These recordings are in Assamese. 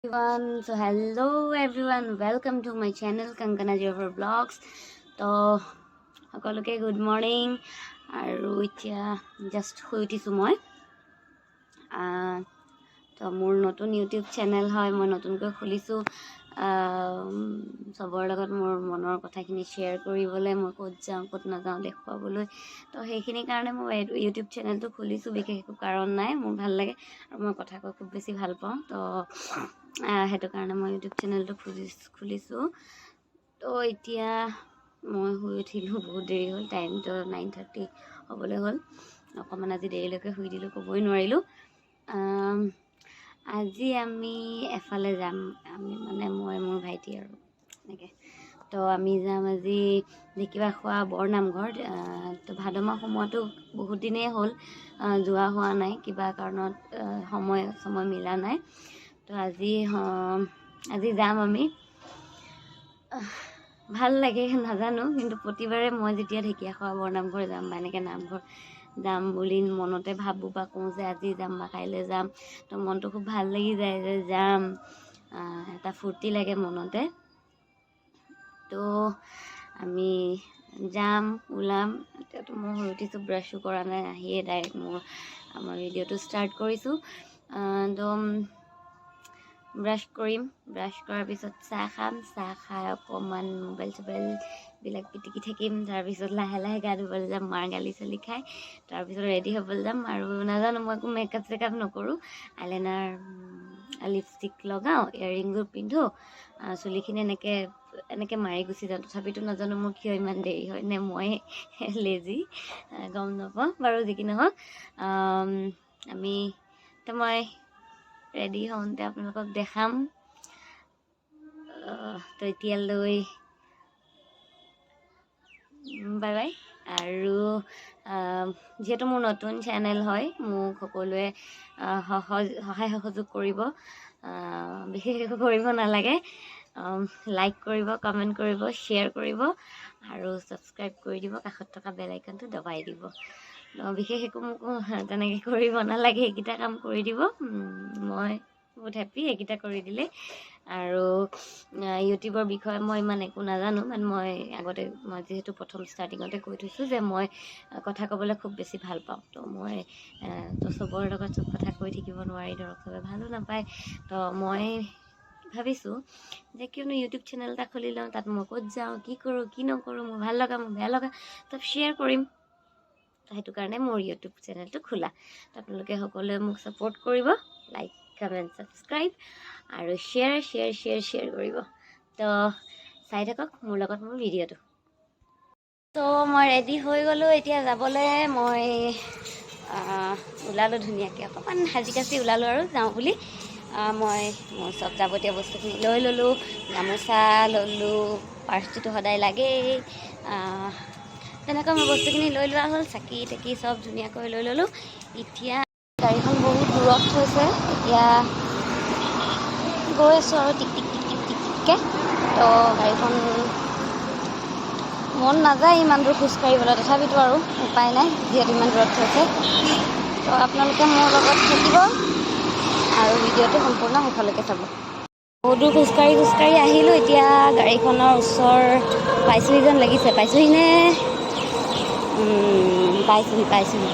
Everyone, so hello everyone, welcome to my channel Kankana Jafar Vlogs. তো সকলোকে গুড মৰ্ণিং। আৰু এতিয়া জাষ্ট শুই উঠিছোঁ মই। তো মোৰ নতুন ইউটিউব চেনেল হয়, মই নতুনকৈ খুলিছোঁ চবৰ লগত মোৰ মনৰ কথাখিনি শ্বেয়াৰ কৰিবলৈ, মই ক'ত যাওঁ ক'ত নাযাওঁ দেখুৱাবলৈ। তো সেইখিনিৰ কাৰণে মই ইউটিউব চেনেলটো খুলিছোঁ, বিশেষ একো কাৰণ নাই। মোৰ ভাল লাগে আৰু মই কথা কৈ খুব বেছি ভাল পাওঁ। তো সেইটো কাৰণে মই ইউটিউব চেনেলটো খুলিছোঁ। তো এতিয়া মই শুই উঠিলোঁ, বহুত দেৰি হ'ল, টাইমটো 9:30 হ'বলৈ হ'ল। অকণমান আজি দেৰিলৈকে শুই দিলোঁ, ক'বই নোৱাৰিলোঁ। আজি আমি এফালে যাম, আমি মানে মই, মোৰ ভাইটি আৰু এনেকৈ। তো আমি যাম আজি ঢেকীয়াখোৱা বৰ নামঘৰত। তো ভাদ মাহ সোমোৱাটো বহুত দিনেই হ'ল, যোৱা হোৱা নাই, কিবা কাৰণত সময় সময় মিলা নাই। তো আজি যাম আমি। ভাল লাগে নাজানো, কিন্তু প্ৰতিবাৰে মই যেতিয়া ঢেকীয়াখোৱা বৰনামঘৰ যাম বা এনেকৈ নামঘৰ যাম বুলি মনতে ভাবোঁ বা কওঁ যে আজি যাম বা কাইলৈ যাম, তো মনটো খুব ভাল লাগি যায় যে যাম, এটা ফূৰ্তি লাগে মনতে। তো আমি যাম, ওলাম। এতিয়াতো মই শুই উঠিছোঁ, ব্ৰাছো কৰা নাই, আহিয়ে ডাইৰেক্ট আমাৰ ভিডিঅ'টো ষ্টাৰ্ট কৰিছোঁ। তো ব্ৰাছ কৰিম, ব্ৰাছ কৰাৰ পিছত চাহ খাম, চাহ খাই অকণমান মোবাইল চোবাইলবিলাক পিটিকি থাকিম। তাৰপিছত লাহে লাহে গা ধুবলৈ যাম, মাৰ গালি চালি খাই তাৰপিছত ৰেডি হ'বলৈ যাম। আৰু নাজানো, মই একো মেকআপ চেকআপ নকৰোঁ, আইলাইনাৰ, লিপষ্টিক লগাওঁ, ইয়েৰিংযোৰ পিন্ধোঁ, চুলিখিনি এনেকৈ এনেকৈ মাৰি গুচি যাওঁ। তথাপিতো নাজানো মোৰ কিয় ইমান দেৰি হয়, নে মই লেজি গম নাপাওঁ। বাৰু যি কি নহওক, আমি তো মই ৰেডি হওঁতে আপোনালোকক দেখাম। তো এতিয়ালৈ বাই বাই। আৰু যিহেতু মোৰ নতুন চেনেল হয়, মোক সকলোৱে সহায় সহযোগ কৰিব। বিশেষ একো কৰিব নালাগে, লাইক কৰিব, কমেণ্ট কৰিব, শ্বেয়াৰ কৰিব আৰু ছাবস্ক্ৰাইব কৰি দিব, কাষত থকা বেল আইকনটো দবাই দিব। বিশেষ একো মোক তেনেকৈ কৰিব নালাগে, সেইকেইটা কাম কৰি দিব, মই বহুত হেপ্পী সেইকেইটা কৰি দিলে। আৰু ইউটিউবৰ বিষয়ে মই ইমান একো নাজানো, মানে মই আগতে মই যিহেতু প্ৰথম ষ্টাৰ্টিঙতে কৈ থৈছোঁ যে মই কথা ক'বলৈ খুব বেছি ভাল পাওঁ। তো মই তো চবৰে লগত চব কথা কৈ থাকিব নোৱাৰি, ধৰক চবে ভালো নাপায়। তো মই ভাবিছোঁ যে কিয়নো ইউটিউব চেনেল এটা খুলি লওঁ, তাত মই ক'ত যাওঁ, কি কৰোঁ, কি নকৰোঁ, মোৰ ভাল লগা, মোৰ বেয়া লগা চব শ্বেয়াৰ কৰিম। সেইটো কাৰণে মোৰ ইউটিউব চেনেলটো খোলা। তো আপোনালোকে সকলোৱে মোক ছাপোৰ্ট কৰিব, লাইক, কমেণ্ট, ছাবস্ক্ৰাইব আৰু শ্বেয়াৰ শ্বেয়াৰ শ্বেয়াৰ শ্বেয়াৰ কৰিব। তো চাই থাকক মোৰ লগত মোৰ ভিডিঅ'টো। তো মই ৰেডি হৈ গ'লোঁ, এতিয়া যাবলৈ মই ওলালোঁ, ধুনীয়াকৈ অকণমান সাজি কাচি ওলালোঁ আৰু যাওঁ বুলি। মই মোৰ চব যাৱতীয় বস্তুখিনি লৈ ল'লোঁ, গামোচা ল'লোঁ, পাৰ্চটোতো সদায় লাগেই। তেনেকৈ মোৰ বস্তুখিনি লৈ লোৱা হ'ল, চাকি তাকি চব ধুনীয়াকৈ লৈ ল'লোঁ। এতিয়া গাড়ীখন বহুত দূৰত থৈছে, এতিয়া গৈ আছোঁ আৰু টিক টিক টিক টিক টিক টিককৈ। তো গাড়ীখন মন নাযায় ইমান দূৰ খোজকাঢ়িবলৈ, তথাপিতো আৰু উপায় নাই যিহেতু ইমান দূৰত থৈছে। তো আপোনালোকে মোৰ লগত থাকিব আৰু ভিডিঅ'টো সম্পূৰ্ণ শেষলৈকে চাব। বহুত দূৰ খোজকাঢ়ি খোজকাঢ়ি আহিলোঁ, এতিয়া গাড়ীখনৰ ওচৰ পাইছোহি যেন লাগিছে। পাইছোহি নে? পাইছোহি, পাইছোহি।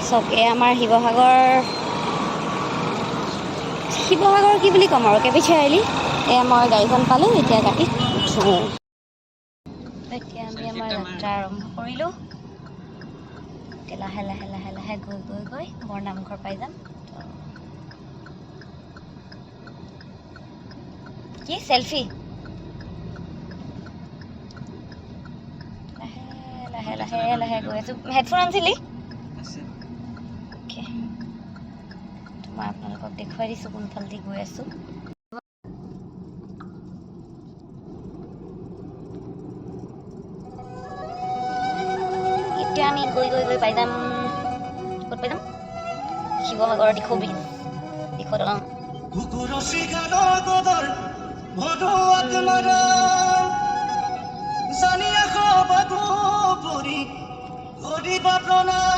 চাওক, এই আমাৰ শিৱসাগৰ, শিৱসাগৰ কি বুলি ক'ম আৰু, কেপি চাৰিআলি। এয়া মই গাড়ীখন পালোঁ, এতিয়া গাড়ীত উঠোঁ। এতিয়া আমি আমাৰ যাত্ৰা আৰম্ভ কৰিলোঁ। এতিয়া লাহে লাহে লাহে লাহে গৈ গৈ গৈ বৰনামঘৰ পাই যাম। তো কি চেলফি, লাহে লাহে লাহে লাহে গৈ আছোঁ। হেডফোন আনিছিলি? অ'কে, তো মই আপোনালোকক দেখুৱাই দিছোঁ কোনফালেদি গৈ আছোঁ। এতিয়া আমি গৈ গৈ গৈ পাই যাম। ক'ত পাই যাম? শিৱসাগৰৰ দিখৌ ব্ৰিজ, দিখৌ দলং।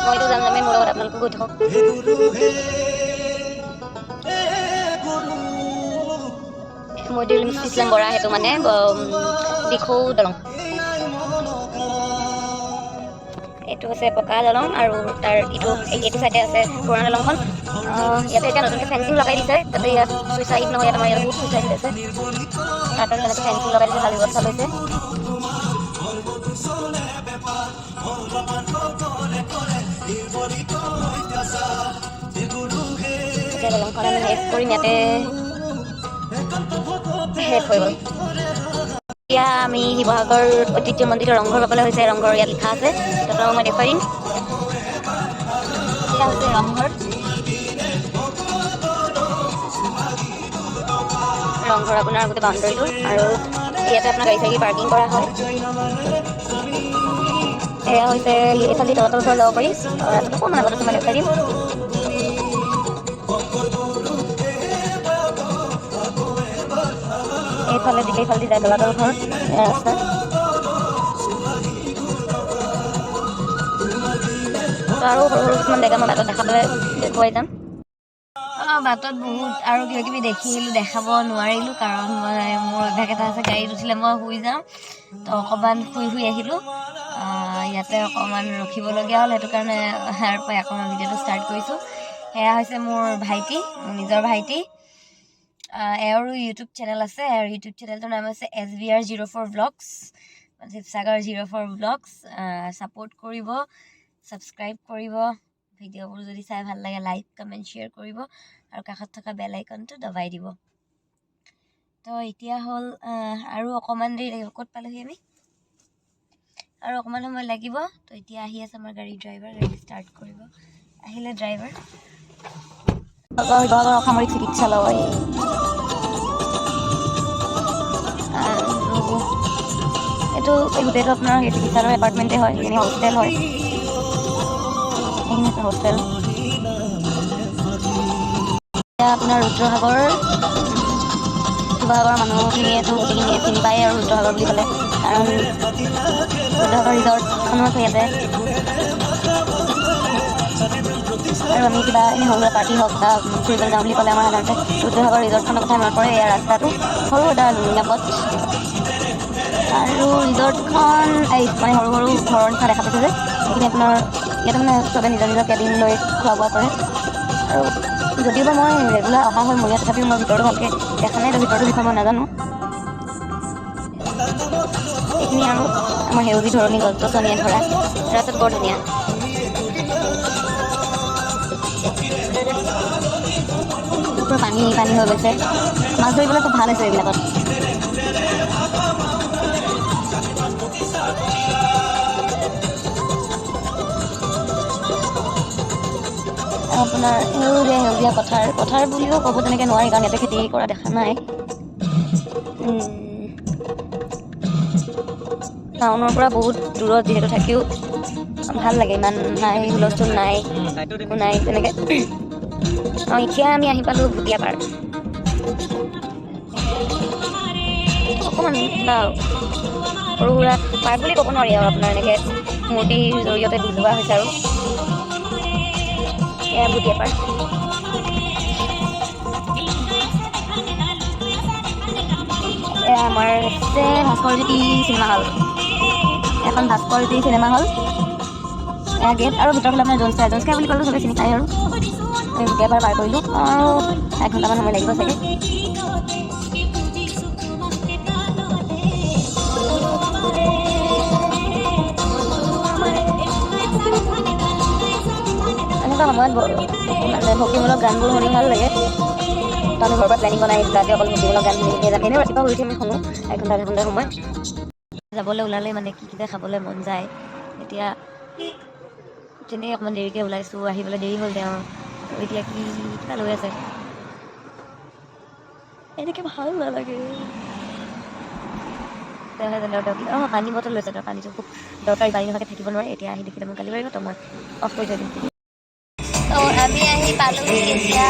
মইতো যাম যামেই, মোৰ লগত আপোনালোকো গৈ থাকক। হে গুৰু হে, হে গুৰু। মইদুল ইছলাম বৰা, সেইটো মানে দিখৌ দলং। এইটো হৈছে পকা দলং আৰু তাৰ ইটো এইটো চাইডে আছে পুৰণা দলংখন। ইয়াতে এতিয়া নতুনকৈ ফেঞ্চিং লগাই দিছে। তাতে ইয়াত চুইচাইড নহয়, ইয়াত আমাৰ ইয়াত বহুত চুইচাইড হৈছে। তাৰ কাৰণে তেনেকৈ ফেঞ্চিং লগাই দিছে, ভাল ব্যৱস্থা লৈছে। এতিয়া দলংখন আমি শেষ কৰিম, ইয়াতে শেষ হৈ গ'ল। এতিয়া আমি শিৱসাগৰ ঐতিহ্যমণ্ডিত ৰংঘৰ পাবলৈ হৈছে। ৰংঘৰ ইয়াত লিখা আছে, তাত মই দেখুৱাই দিম। এয়া হৈছে ৰংঘৰ। ৰংঘৰ আপোনাৰ গোটেই বাউণ্ডেৰীটো আৰু ইয়াতে আপোনাৰ গাড়ী চাড়ী পাৰ্কিং কৰা হয়। এয়া হৈছে এইফালেদি তলাতল ঘৰ যাব পাৰি। ৰাস্তাটো অকণমান আগত আছে, মই দেখুৱাই দিম। এইফালে দিকে এইফালেদি যায় তলাতল ঘৰ, এয়া ৰাস্তা। আৰু সৰু সৰু কিছুমান জেগা মই বাটত দেখা পালে দেখুৱাই যাম। বাটত বহুত আৰু কিবা কিবি দেখিলোঁ, দেখাব নোৱাৰিলোঁ, কাৰণ মই মোৰ অভ্যাস এটা আছে, গাড়ীত উঠিলে মই শুই যাওঁ। তো অকণমান শুই শুই আহিলোঁ। ইয়াতে অকণমান ৰখিবলগীয়া হ'ল, সেইটো কাৰণে ইয়াৰ পৰা অকণমান ভিডিঅ'টো ষ্টাৰ্ট কৰিছোঁ। সেয়া হৈছে মোৰ ভাইটি, মোৰ নিজৰ ভাইটি। এওঁৰো ইউটিউব চেনেল আছে। এওঁৰ ইউটিউব চেনেলটোৰ নাম হৈছে SBR 04 vlogs, Sivasagar 04 vlogs. Support কৰিব, ছাবস্ক্ৰাইব কৰিব, ভিডিঅ'বোৰ যদি চাই ভাল লাগে লাইক, কমেণ্ট, শ্বেয়াৰ কৰিব আৰু কাষত থকা বেল আইকনটো দবাই দিব। তো এতিয়া হ'ল আৰু অকণমান দেৰি লাগিব। ক'ত পালোহি আমি? আৰু অকণমান সময় লাগিব। তো এতিয়া আহি আছে আমাৰ গাড়ী ড্ৰাইভাৰ, গাড়ী ষ্টাৰ্ট কৰিব আহিলে ড্ৰাইভাৰ। শিৱসাগৰ অসামৰিক চিকিৎসালয় আৰু এইটো এই গোটেইটো আপোনাৰ সেই চিকিৎসালয়ৰ এপাৰ্টমেণ্টেই হয়। এইখিনি হোষ্টেল হয়, এইখিনি হৈছে হোষ্টেল। এতিয়া আপোনাৰ ৰুদ্ৰসাগৰ, শিৱসাগৰৰ মানুহখিনিয়েতো গোটেইখিনিয়ে চিনি পায় আৰু ৰুদ্ৰসাগৰ বুলি ক'লে, কাৰণ ৰুদ্ৰসাগৰ ৰিজৰ্টখনো আছে ইয়াতে। আৰু আমি কিবা এনেই সৰু সুৰা পাৰ্টি হওক বা ফুৰিবলৈ যাওঁ বুলি ক'লে আমাৰ সাধাৰণতে ৰুদ্ৰসাগৰ ৰিজৰ্টখনৰ কথাই মনত পৰে। এয়া ৰাস্তাটো সৰু এটা ধুনীয়া পথ আৰু ৰিজৰ্টখন এই মানে সৰু সৰু ঘৰৰ নিচিনা দেখা পাইছে যে সেইখিনি আপোনাৰ ইয়াতে মানে চবে নিজৰ নিজৰ কেবিন লৈ খোৱা বোৱা কৰে। আৰু যদিওবা মই ৰেগুলাৰ অহা হয় মোৰ ইয়াত, তথাপিও মই ভিতৰটো ভালকৈ দেখা নাই, তো ভিতৰটোৰ বিষয়ে মই নাজানো। এইখিনি আৰু আমাৰ সেউজী ধৰণী, গছ গছনিয়ে ভৰা ৰাস্তাটো বৰ ধুনীয়া। পুৰা পানী পানী হৈ গৈছে, মাছ ধৰিবলৈ খুব ভাল হৈছে এইবিলাকত। আপোনাৰ সেউজীয়া সেউজীয়া পথাৰ, পথাৰ বুলিও ক'ব তেনেকৈ নোৱাৰি, কাৰণ ইয়াতে খেতি কৰা দেখা নাই। টাউনৰ পৰা বহুত দূৰত যিহেতু থাকিও ভাল লাগে, ইমান নাই হুলস্থুল নাই, একো নাই তেনেকৈ। অঁ, এতিয়া আমি আহি পালোঁ ভুটীয়া পাৰ্ক। অকণমান কিবা সৰু সুৰা পাৰ্ক বুলি ক'ব নোৱাৰি আৰু আপোনাৰ এনেকৈ মূৰ্তিৰ জৰিয়তে বুজোৱা হৈছে। আৰু এয়া ভুটীয়া পাৰ্ক। এয়া আমাৰ হৈছে ভাস্কৰজ্যোতি চিনেমা হল, এখন ভাস্কৰজ্যোতি চিনেমা হল। এয়া গেট আৰু ভিতৰ ফালে আপোনাৰ জোনস্কাই, জোনস্কাই বুলি ক'লেও চবে চিনি পায়। আৰু আমি ভুটীয়া পাৰ পাৰ কৰিলোঁ আৰু 1 ঘণ্টামান সময় লাগিব চাগে। এনেকুৱা সময়ত মানে ভক্তিমূলক গানবোৰ শুনি ভাল লাগে। তো আমি ঘৰৰ পৰা প্লেনিং বনাই আহিছিলোঁ আজি অকল ভক্তিমূলক গান শুনি যাম। এনেও ৰাতিপুৱা শুই উঠি আমি শুনো 1 ঘণ্টা 2 ঘণ্টা সময়। যাবলৈ ওলালে মানে কি কিবা খাবলৈ মন যায়। এতিয়া তেনেই অকণমান দেৰিকৈ ওলাইছোঁ, আহিবলৈ দেৰি হ'ল তেওঁৰ। এতিয়া কি কিবা লৈ আছে, এনেকৈ ভাল নালাগে। তেওঁহে জানে আৰু তেওঁ কি অঁ পানী বটল লৈছে। তেওঁ পানীটো খুব দৰকাৰী, পানী নোহোৱাকৈ থাকিব নোৱাৰে। এতিয়া আহি দেখিলে মোক গালি পাৰিব, তো মই অফ কৰি থৈ দিম। তো আমি আহি পালোহি এতিয়া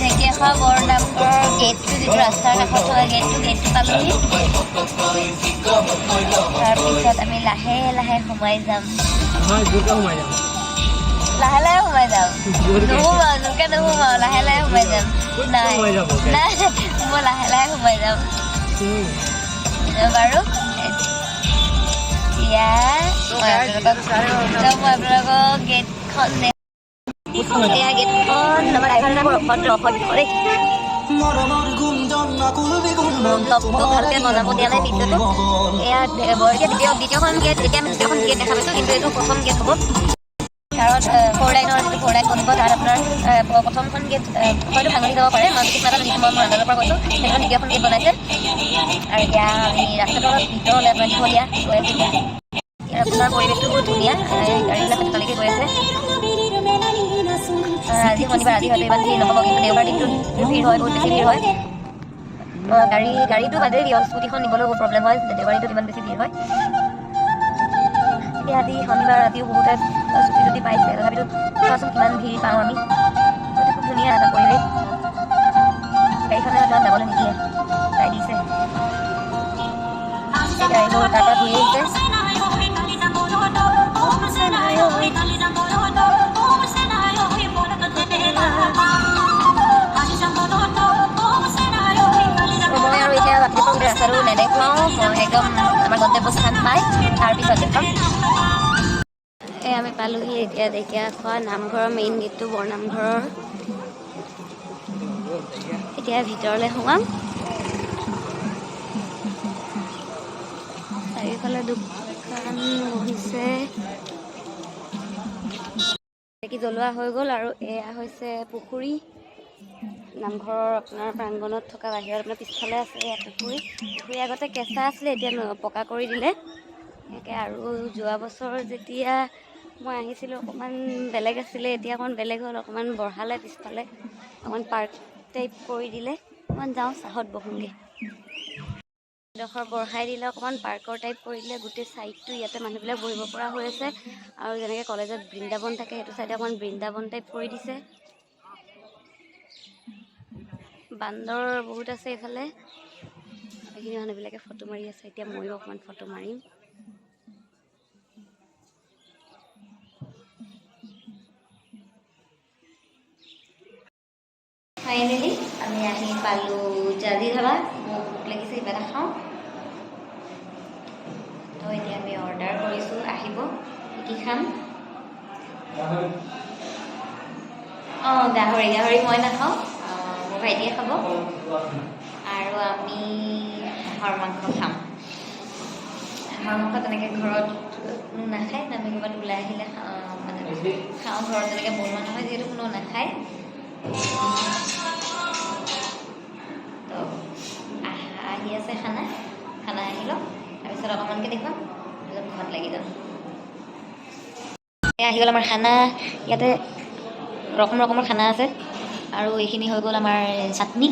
ঢেকীয়াখোৱা বৰ নামঘৰৰ গেটটো, যিটো ৰাস্তাৰ কাষত থকা গেটটো পালোহি। তাৰপিছত আমি লাহে লাহে সোমাই যাম। নহয়, জোৰকে সোমাই যাম। লাহে লাহে সোমাই যাম। নোসোমাও, জোৰকে নোসোমাও, লাহে লাহে সোমাই যাম। নাই নাই, মই লাহে লাহে সোমাই যাম। বাৰু, এতিয়া মই আপোনালোকক গেটখন, এয়া গেটখন। আমাৰ ড্ৰাইভাৰ বৰ অভদ্ৰ, অসভ্য দেই। ব্লগটো ভালকে বনাব দিয়া নাই ভিডিঅ'টো। এয়া বৰ এতিয়া দ্বিতীয়খন গেট। এতিয়া আমি দ্বিতীয়খন গেট দেখা পাইছোঁ, কিন্তু এইটো প্ৰথম গেট হ'ব, কাৰণ ফ'ৰ লাইনৰ যিটো ফ'ৰ লাইন বনিব, তাত আপোনাৰ প্ৰথমখন গেট হয়তো ভাঙি যাব পাৰে। মই বিশেষ নাজানো, যিটো মই মোৰ আন্দাজৰ পৰা কৈছোঁ। সেইখন দ্বিতীয়খন গেট বনাইছে। আৰু এতিয়া আমি ৰাস্তাটো অলপ ভিতৰলৈ, আপোনাৰ দীঘলীয়া গৈ আছোঁ। এতিয়া ইয়াৰ আপোনাৰ পৰিৱেশটো বহুত ধুনীয়া। গাড়ীবিলাক সোনকালেকে গৈ আছে। আজি শনিবাৰ, আজি হয়তো ইমান ভিৰ নহ'ব, কিন্তু দেওবাৰ দিনটোত ভিৰ হয়, বহুত বেছি ভিৰ হয়। গাড়ীটো বাদেই দিয়ক, স্কুটিখন নিবলৈও বহুত প্ৰব্লেম হয়। দেওবাৰ দিনটোত ইমান বেছি ভিৰ হয়। এতিয়া আজি শনিবাৰ, আজিও বহুতে ছুটি টুটি পাইছে। তথাপিতো চোৱাচোন কিমান ভিৰ পাওঁ আমি। এইটো খুব ধুনীয়া এটা পৰিৱেশ। গাড়ীখনে হয়তো যাবলৈ নিদিয়ে, তাই দিছে। এই গাড়ীবোৰ তাৰ পৰা ঘূৰি আহিছে। মই আৰু এতিয়া বাকী গোটেই ৰাস্তাটো নেদেখুৱাওঁ। মই একদম আমাৰ গন্তব্যস্থান পাই তাৰপিছত দেখাম। এই আমি পালোহি এতিয়া ঢেকীয়াখোৱা নামঘৰৰ মেইন গেটটো, বৰনামঘৰৰ। এতিয়া ভিতৰলৈ সোমাম। চাৰিওফালে দোকান বহিছে। চাকি জ্বলোৱা হৈ গ'ল। আৰু এয়া হৈছে পুখুৰী, নামঘৰৰ আপোনাৰ প্ৰাংগণত থকা, বাহিৰত আপোনাৰ পিছফালে আছে এয়া পুখুৰী। পুখুৰী আগতে কেঁচা আছিলে, এতিয়া পকা কৰি দিলে এনেকৈ। আৰু যোৱা বছৰ যেতিয়া মই আহিছিলোঁ, অকণমান বেলেগ আছিলে, এতিয়া অকণমান বেলেগ হ'ল। অকণমান বঢ়ালে, পিছফালে অকণমান পাৰ্ক টাইপ কৰি দিলে। অকণমান যাওঁ, চাহত বহোঁগৈ। ডোখৰ বঢ়াই দিলে, অকণমান পাৰ্কৰ টাইপ কৰি দিলে। গোটেই ছাইডটো ইয়াতে মানুহবিলাক বহিব পৰা হৈ আছে। আৰু যেনেকৈ কলেজত বৃন্দাবন থাকে, সেইটো চাইডে অকণমান বৃন্দাবন টাইপ কৰি দিছে। বান্দৰ বহুত আছে এইফালে। এইখিনি মানুহবিলাকে ফটো মাৰি আছে। এতিয়া ময়ো অকণমান ফটো মাৰিম। ফাইনেলি আমি আহি পালোঁ জাজি ধাবা। বহুত ভোক লাগিছে, কিবা এটা খাওঁ। তো এতিয়া আমি অৰ্ডাৰ কৰিছোঁ, আহিব। কি কি খাম? অঁ, গাহৰি। গাহৰি মই নাখাওঁ, মোৰ ভাইটিয়ে খাব। আৰু আমি হাঁহৰ মাংস খাম। হাঁহৰ মাংস তেনেকৈ ঘৰত কোনো নাখায়। আমি ক'ৰবাত ওলাই আহিলে মানে খাওঁ। ঘৰত তেনেকৈ বনোৱা নহয়, যিহেতু কোনো নাখায়। তো আহি আছে খানা। খানা আহি লওক, তাৰপিছত অকণমানকৈ দেখুৱাম, তাৰপিছত ঘৰত লাগি যাম। এয়া আহি গ'ল আমাৰ খানা। ইয়াতে ৰকম ৰকমৰ খানা আছে। আৰু এইখিনি হৈ গ'ল আমাৰ চাটনি,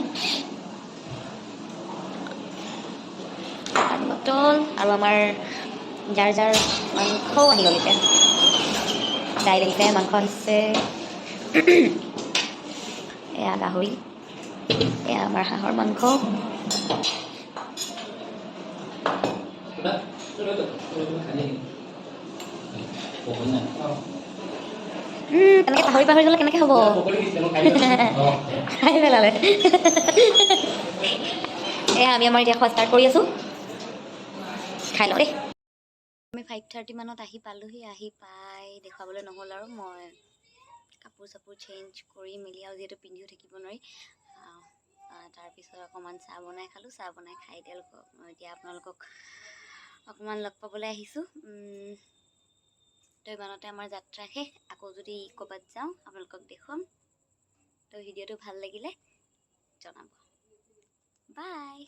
পানী বটল, আৰু আমাৰ যাৰ যাৰ মাংসও আহি গ'ল। এতিয়া দাইল আহিছে, মাংস আহিছে, এয়া গাহৰি, এয়া আমাৰ হাঁহৰ মাংস। তেনেকৈ পাহৰি পাহৰি গ'লে কেনেকৈ হ'ব? খাই পেলালে। এয়া আমি আমাৰ এতিয়া খোৱা ষ্টাৰ্ট কৰি আছোঁ। খাই লওঁ দেই। আমি 5:30 মানত আহি পালোহি। আহি পাই দেখুৱাবলৈ নহ'ল আৰু। মই কাপোৰ চাপোৰ চেঞ্জ কৰি মেলি, আৰু যিহেতু পিন্ধিও থাকিব নোৱাৰি, তাৰপিছত অকণমান চাহ বনাই খালোঁ। চাহ বনাই খাই তেওঁলোকক মই এতিয়া আপোনালোকক অকণমান লগ পাবলৈ আহিছোঁ। তো ইমানতে আমাৰ যাত্ৰা শেষ। আকৌ যদি ক'ৰবাত যাওঁ, আপোনালোকক দেখুৱাম। তো ভিডিঅ'টো ভাল লাগিলে জনাব। বাই।